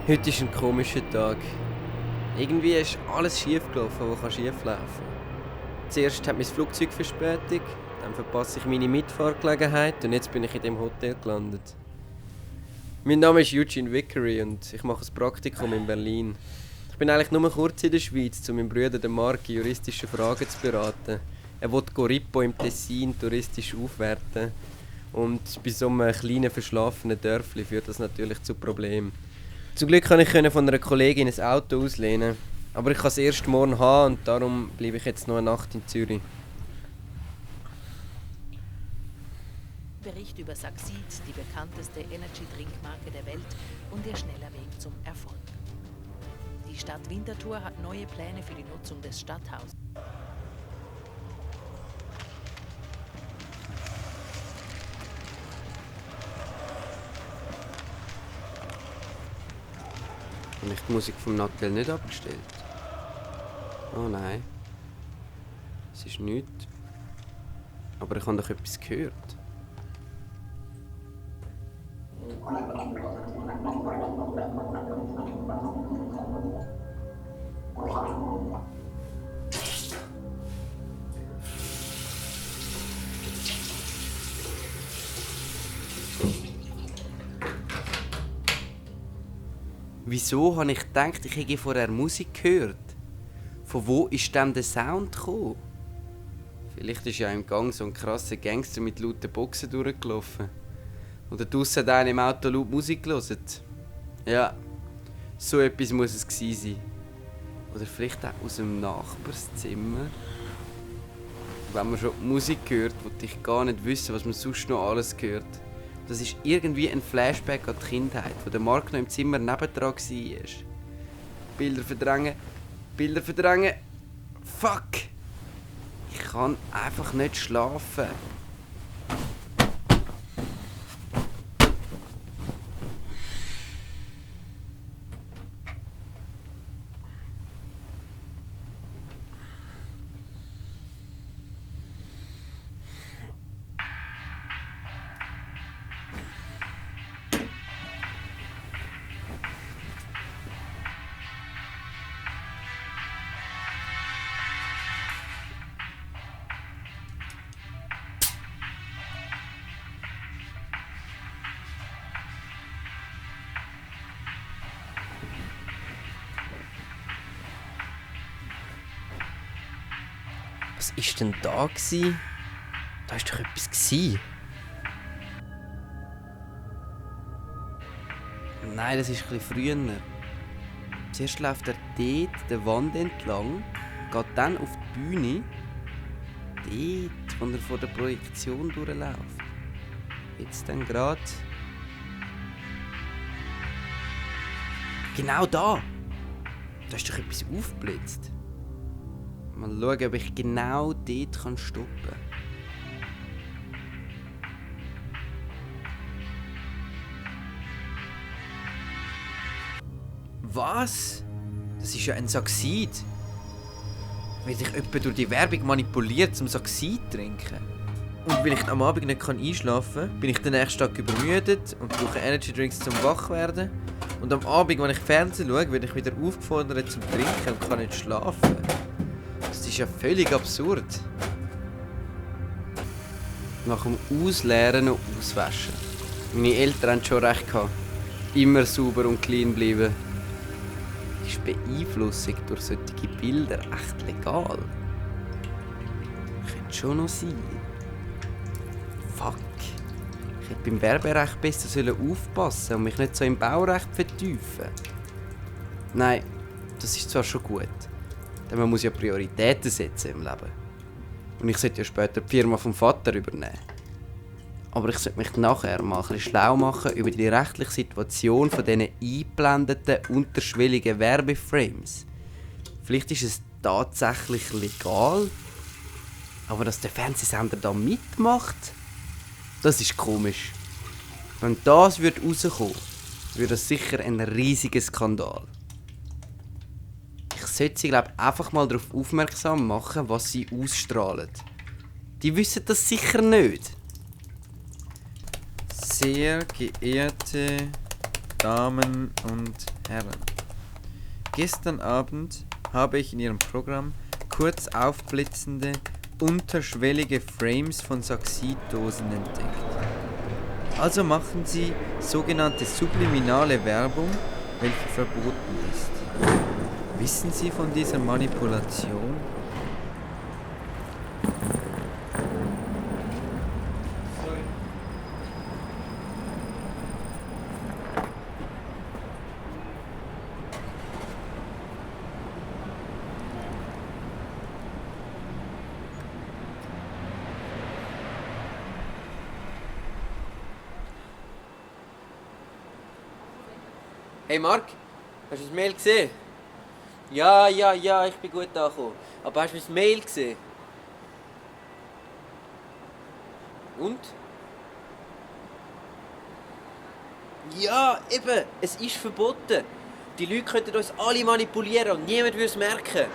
Heute ist ein komischer Tag. Irgendwie ist alles schief gelaufen, was schief laufen kann. Zuerst hat mein Flugzeug Verspätung, dann verpasse ich meine Mitfahrgelegenheit und jetzt bin ich in dem Hotel gelandet. Mein Name ist Eugene Vickery und ich mache ein Praktikum in Berlin. Ich bin eigentlich nur kurz in der Schweiz, um meinen Bruder den Marc juristische Fragen zu beraten. Er will Corippo im Tessin touristisch aufwerten. Und bei so einem kleinen verschlafenen Dörfli führt das natürlich zu Problemen. Zum Glück konnte ich von einer Kollegin ein Auto auslehnen. Aber ich kann es erst morgen haben und darum bleibe ich jetzt noch eine Nacht in Zürich. Bericht über Succeed, die bekannteste Energy-Drink-Marke der Welt und ihr schneller Weg zum Erfolg. Die Stadt Winterthur hat neue Pläne für die Nutzung des Stadthauses. Habe ich die Musik vom Nattel nicht abgestellt? Oh nein. Es ist nichts. Aber ich habe doch etwas gehört. Wieso habe ich gedacht, ich hätte vorher Musik gehört? Von wo ist denn der Sound gekommen? Vielleicht ist ja im Gang so ein krasser Gangster mit lauten Boxen durchgelaufen. Oder draussen hat einer im Auto laut Musik gehört. Ja, so etwas muss es gewesen sein. Oder vielleicht auch aus dem Nachbarszimmer. Wenn man schon die Musik hört, wollte ich gar nicht wissen, was man sonst noch alles hört. Das ist irgendwie ein Flashback an die Kindheit, wo der Marc noch im Zimmer nebendran war. Bilder verdrängen. Fuck! Ich kann einfach nicht schlafen. Was war denn da? Da war doch etwas. Nein, das ist etwas früher. Zuerst läuft er dort der Wand entlang, geht dann auf die Bühne, dort, wo er vor der Projektion durchläuft. Jetzt dann gerade. Genau da! Da ist doch etwas aufgeblitzt. Mal schauen, ob ich genau dort stoppen kann. Was? Das ist ja ein Succeed. Werde ich etwa durch die Werbung manipuliert, um Succeed zu trinken? Und weil ich am Abend nicht einschlafen kann, bin ich den nächsten Tag übermüdet und brauche Energy Drinks zum Wachwerden. Und am Abend, wenn ich Fernsehen schaue, werde ich wieder aufgefordert zum Trinken und kann nicht schlafen. Das ist ja völlig absurd. Nach dem Ausleeren noch auswaschen. Meine Eltern haben schon recht gehabt. Immer sauber und clean bleiben. Ist Beeinflussung durch solche Bilder echt legal? Könnte schon noch sein. Fuck. Ich hätte beim Werberecht besser aufpassen und mich nicht so im Baurecht vertiefen. Nein, das ist zwar schon gut. Denn man muss ja Prioritäten setzen im Leben. Und ich sollte ja später die Firma vom Vater übernehmen. Aber ich sollte mich nachher mal ein bisschen schlau machen über die rechtliche Situation von diesen eingeblendeten, unterschwelligen Werbeframes. Vielleicht ist es tatsächlich legal, aber dass der Fernsehsender da mitmacht, das ist komisch. Wenn das rauskommen würde das sicher ein riesiger Skandal. Ich sollte sie einfach mal darauf aufmerksam machen, was sie ausstrahlen. Die wissen das sicher nicht. Sehr geehrte Damen und Herren, gestern Abend habe ich in Ihrem Programm kurz aufblitzende, unterschwellige Frames von Saxiddosen entdeckt. Also machen Sie sogenannte subliminale Werbung, welche verboten ist. Wissen Sie von dieser Manipulation? Hey Marc, hast du das Mail gesehen? Ja, ich bin gut angekommen. Aber hast du das Mail gesehen? Und? Ja, eben, es ist verboten. Die Leute könnten uns alle manipulieren und niemand würde es merken.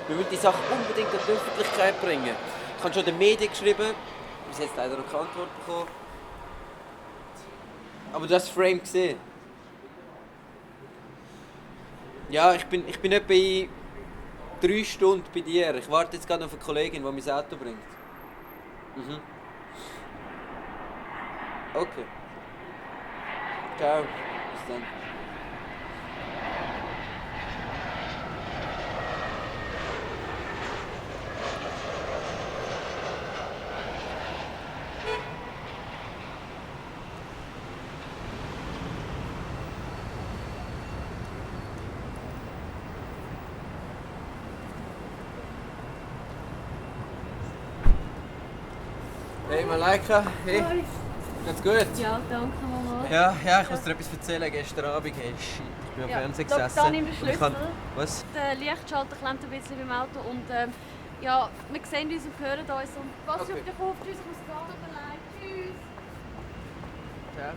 Wir müssen die Sache unbedingt an die Öffentlichkeit bringen. Ich habe schon den Medien geschrieben, bis jetzt leider noch keine Antwort bekommen. Aber du hast das Frame gesehen. Ja, ich bin etwa in 3 Stunden bei dir. Ich warte jetzt gerade auf eine Kollegin, die mein Auto bringt. Mhm. Okay. Ciao. Bis dann. Hey Malaika, hey. Ganz gut? Ja, danke Mama. Ja, ich muss dir etwas erzählen. Gestern Abend, hey, shit, ich bin am Fernsehen gesessen. Da nimm den und ich Schlüssel. Was? Der Lichtschalter klemmt ein bisschen beim Auto und ja, wir sehen uns und hören uns. Und pass auf dich auf, tschüss, ich muss gehen, tut mir leid, tschüss. Ciao.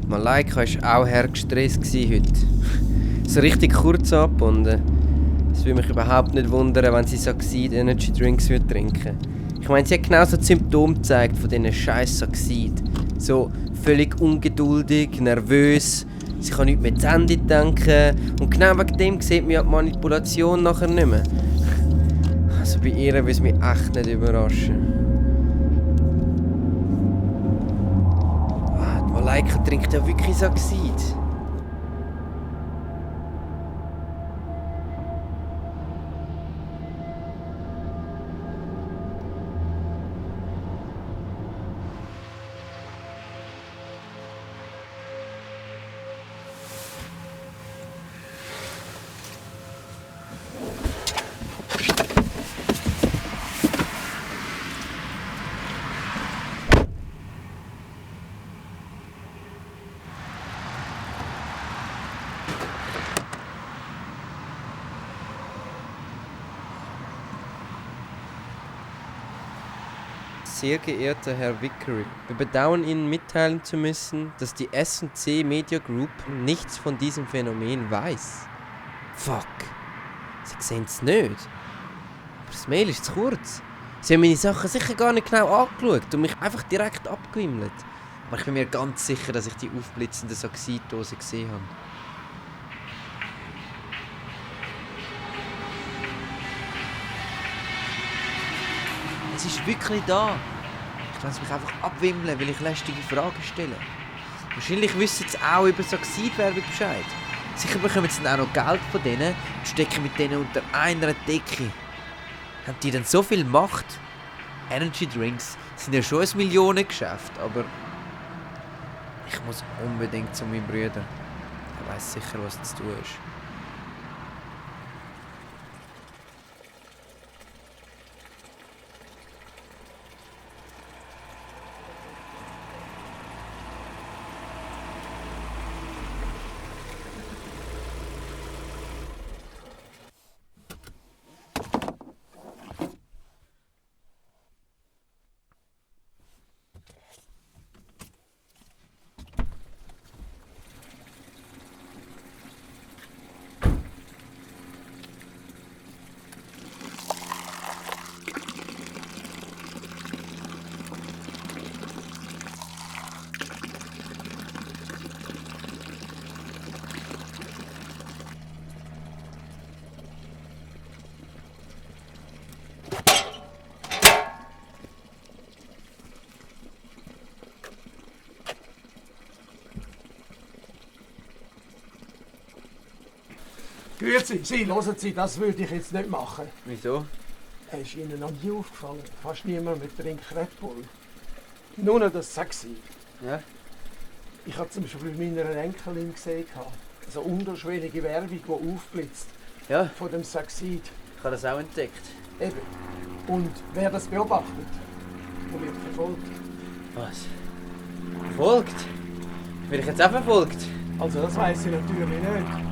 Malaika war auch hergestresst heute. So richtig kurz angebunden. Es würde mich überhaupt nicht wundern, wenn sie Saxid Energy Drinks trinken würde. Ich meine, sie hat genau so die Symptome gezeigt von diesen scheiß Saxid. So völlig ungeduldig, nervös, sie kann nicht mehr zu Ende denken. Und genau wegen dem sieht man ja die Manipulation nachher nicht mehr. Also bei ihr würde es mich echt nicht überraschen. Die Malaika trinkt ja wirklich Saxid. Sehr geehrter Herr Vickery, wir bedauern Ihnen mitteilen zu müssen, dass die S&C Media Group nichts von diesem Phänomen weiß. Fuck. Sie sehen es nicht. Aber das Mail ist zu kurz. Sie haben meine Sachen sicher gar nicht genau angeschaut und mich einfach direkt abgewimmelt. Aber ich bin mir ganz sicher, dass ich die aufblitzende Saxiddose gesehen habe. Es ist wirklich da. Ich lasse mich einfach abwimmeln, weil ich lästige Fragen stelle. Wahrscheinlich wissen sie auch über Saxid-Werbung Bescheid. Sicher bekommen sie dann auch noch Geld von denen und stecken mit denen unter einer Decke. Haben die denn so viel Macht? Energy Drinks sind ja schon ein Millionengeschäft, aber ich muss unbedingt zu meinem Bruder. Er weiss sicher, was zu tun ist. Grüezi, Sie, hören Sie, das würde ich jetzt nicht machen. Wieso? Er ist Ihnen noch nie aufgefallen. Fast niemand mit trinkt Red Bull. Nur noch das Sexy. Ja? Ich habe zum Beispiel bei meiner Enkelin gesehen, so unterschwellige Werbung, die aufblitzt Ja, von dem Saxid. ich habe das auch entdeckt. Eben. Und wer das beobachtet, der wird verfolgt. Was? Verfolgt? Bin ich jetzt auch verfolgt? Also das weiss ich natürlich nicht.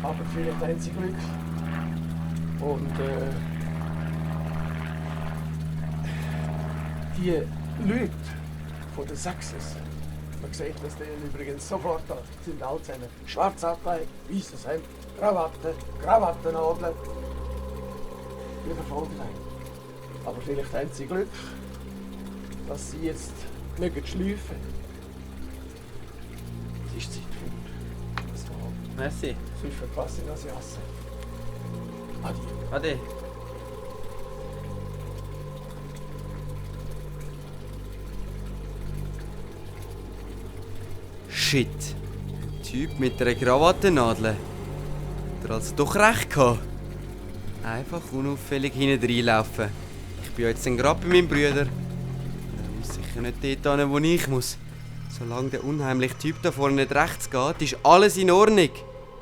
Aber vielleicht haben sie Glück. Und die Leute von den Sexes, man sieht das denen übrigens sofort an, sind alle zusammen schwarz angelegt, weißes Hemd, Krawattennadel. Die verfolgen einen. Aber vielleicht haben sie Glück, dass sie jetzt mögen schleifen. Es ist Zeit für das Verhalten. Merci. Sonst verpasse ich das Jassen. Adieu. Ade. Shit. Ein Typ mit einer Krawattennadel. Hat er also doch recht gehabt? Einfach unauffällig hinten reinlaufen. Ich bin ja jetzt gerade bei meinem Bruder. Er muss sicher nicht dort hin, wo ich muss. Solange der unheimliche Typ da vorne nicht rechts geht, ist alles in Ordnung.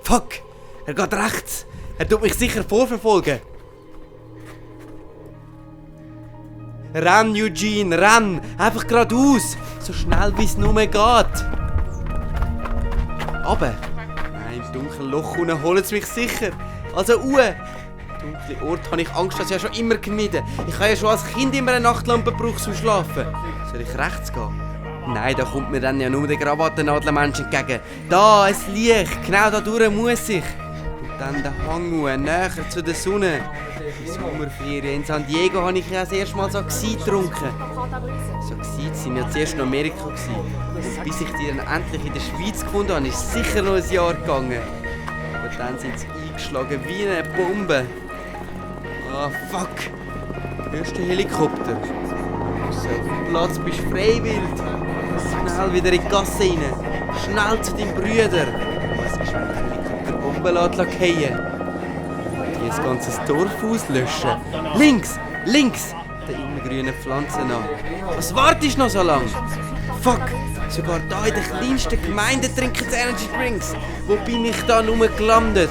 Fuck! Er geht rechts! Er tut mich sicher vorverfolgen! Renn, Eugene, renn! Einfach geradeaus! So schnell wie es nur geht! Aber nein, im dunklen Loch unten holen sie mich sicher! Also Uhr! Dunkle Ort habe ich Angst, das ja schon immer gemieden. Ich habe ja schon als Kind immer eine Nachtlampe gebraucht zum Schlafen. Soll ich rechts gehen? Nein, da kommt mir dann ja nur der Krawattennadelmensch entgegen. Da, ein Licht, genau da durch muss ich. Und dann der Hang näher zu der Sonne. Die Sommerferien in San Diego habe ich ja das erste Mal Saxid getrunken. Saxid sind ja zuerst in Amerika gewesen. Und bis ich die dann endlich in der Schweiz gefunden habe, ist es sicher noch ein Jahr gegangen. Aber dann sind sie eingeschlagen wie eine Bombe. Ah, fuck. Hörst du den Helikopter? So auf dem Platz bist du freiwillig. Schnell wieder in die Gasse rein. Schnell zu deinem Bruder. Was ist, wenn der Helikopter Bomben fallen? Die das ganze Dorf auslöschen. Links! Links! Der immergrünen Pflanzen an. Was wartest du noch so lange? Fuck! Sogar da in der kleinsten Gemeinde trinken sie Energy Drinks. Wo bin ich da nur gelandet?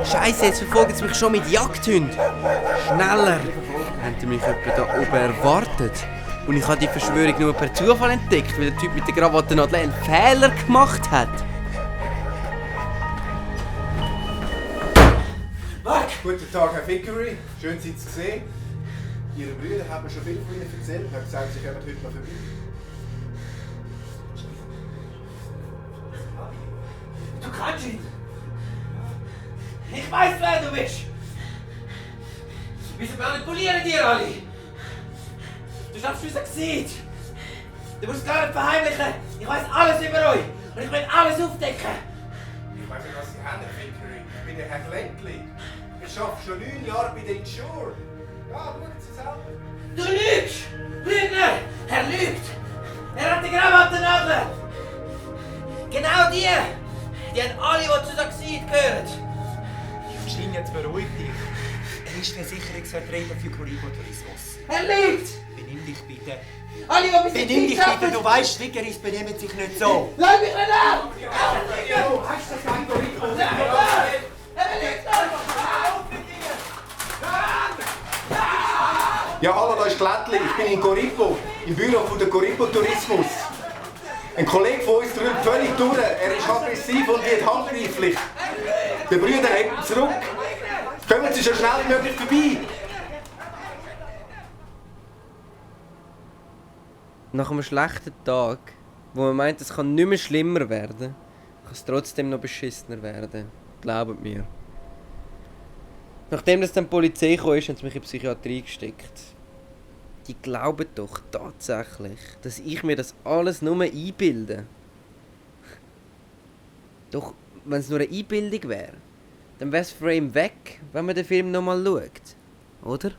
Scheiße, jetzt verfolgen sie mich schon mit Jagdhunden. Schneller! Haben die mich etwa da oben erwartet? Und ich habe die Verschwörung nur per Zufall entdeckt, weil der Typ mit der Krawattennadel einen Fehler gemacht hat. Guten Tag, Herr Vickery. Schön, Sie zu sehen. Ihre Brüder haben mir schon viel von Ihnen erzählt und haben gesagt, Sie kommen heute noch vorbei. Du kannst ihn! Ich weiß, wer du bist! Wieso manipulieren die alle? Du schaffst unser Gesicht! Du musst es gar nicht verheimlichen! Ich weiß alles über euch! Und ich will alles aufdecken! Ich weiß nicht, was Sie haben, Herr Vickery. Ich bin der Herr Glenkli. Ich arbeite schon 9 Jahre bei der Insure. Ja, schauen Sie selber. Du lügst! Lügner! Er lügt! Er hat die Krawattennadel! Genau die! Die haben alle, die zu Saxid gehören! Eugene, jetzt beruhig dich. Er ist Versicherungsvertreter für Coribo Tourismus. Er lügt! Benimm dich bitte. Alle, die bis Benimm dich bitte, du weißt, Vickeris benehmen sich nicht so. Lass mich nicht an! Hast du das Algorithmus? Er lügt einfach! Ja, hallo, da ist Glättli. Ich bin in Coribo, im Büro von der Coribo Tourismus. Ein Kollege von uns drückt völlig durch. Er ist aggressiv und wird handgreiflich. Der Brüder hebt ihn zurück. Kommen Sie so schnell wie möglich vorbei. Nach einem schlechten Tag, wo man meint, es kann nicht mehr schlimmer werden, kann es trotzdem noch beschissener werden. Glaubt mir. Nachdem dann die Polizei kam, haben sie mich in die Psychiatrie gesteckt. Die glauben doch tatsächlich, dass ich mir das alles nur einbilde. Doch, wenn es nur eine Einbildung wäre, dann wäre das Frame weg, wenn man den Film nochmal schaut. Oder?